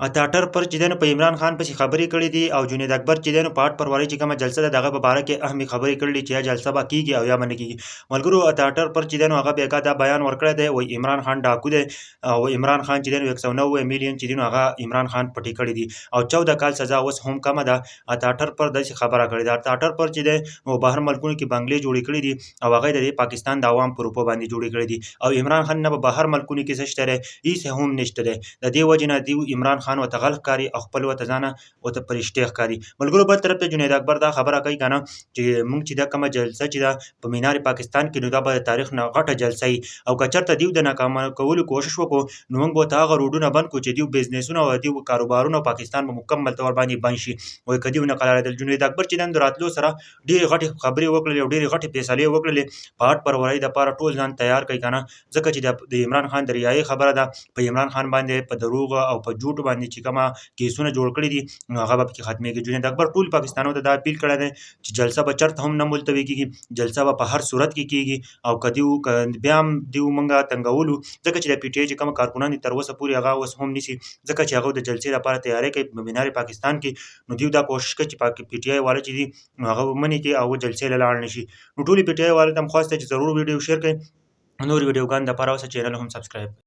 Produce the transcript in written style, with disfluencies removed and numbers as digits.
عطا ټر پر چې دی نو په عمران خان پسې خبرې کړې دي او جنید اکبر چې دی نو په 8 فرورۍ چې کومه جلسه ده د هغه په باره کې اهمې خبرې کړې دي چې یا جلسه به کیږي او یا به نه کیږي. ملګرو، عطا ټر پر چې دی نو هغه بیګا دا بیان ورکړی دی، وایي عمران خان ډاکو دی او عمران خان چې دی نو 190 میلیون چې دی نو هغه عمران خان پټې کړې دي او 14 کال سزا اوس هم کمه ده. عطا ټر پر داسې خبره کړې ده. عطا ټر پر چې دی نو بهر ملکونو کې بنګلې جوړې کړې دي او هغه د پاکستان د عوام په روپو باندې جوړې کړې دي او عمران خان نه په بهر ملکونو کې څه شته دی؟ هیڅ هم نشته دی. د دې وجې نه دیو عمران خان ورته غل ښکاري او خپل ورته ځانه ورته پرشتې ښکاري. ملګرو، بل طرف ته جنید اکبر دا خبره کوي کنه چې مونږ چې دا کومه جلسه چې ده په مینار پاکستان کې، نو دا به د تاریخ نه غټه جلسه وي او که چېرته دیو د ناکامه کولو کوشش وکړو، نو موږ به ورته هغه روډونه بند کړو چې دیو بزنسونه او دیو کاروبارونه پاکستان به مکمل طور باندې بند شي. وایي که دیو نه قلارېدل. جنید اکبر چې نن د راتلو سره ډېرې غټې خبرې وکړلې او ډېرې غټې فیصلې وکړلې. په 8 فرورۍ دپاره ټول ځان تیار کړئ که نه، ځکه چې د عمران خان د ریایې خبره ده. په عمران خان باندې په دروغ او په جوټ باندې چې کومه کیسونه جوړ کړي دي، نو هغه به پکې ختمېږي. جنید اکبر ټول پاکستانو ته دا اپیل کړی دی چې جلسه به چرته هم نه ملتوي کېږي، جلسه به په هر صورت کې کېږي او که دیو که بیا هم دیو مونږه تنګولو، ځکه چې د پي ټي آی چې کوم کارکنان دي، تر اوسه پورې هغه اوس هم نیسي، ځکه چې هغه د جلسې لپاره تیاری کوي په مینار پاکستان کې. نو دیو دا کوشش کوي چې پاک پي ټي آی والا چې دي، نو هغه ومني کې او جلسې له لاړ نه شي. نو ټولې پي ټي آی والا ته هم خواست دی چې ضرور ویډیو شیر کړئ. نور ویډیوګانو دپاره اوسه چینل هم سبسکرایب کړئ.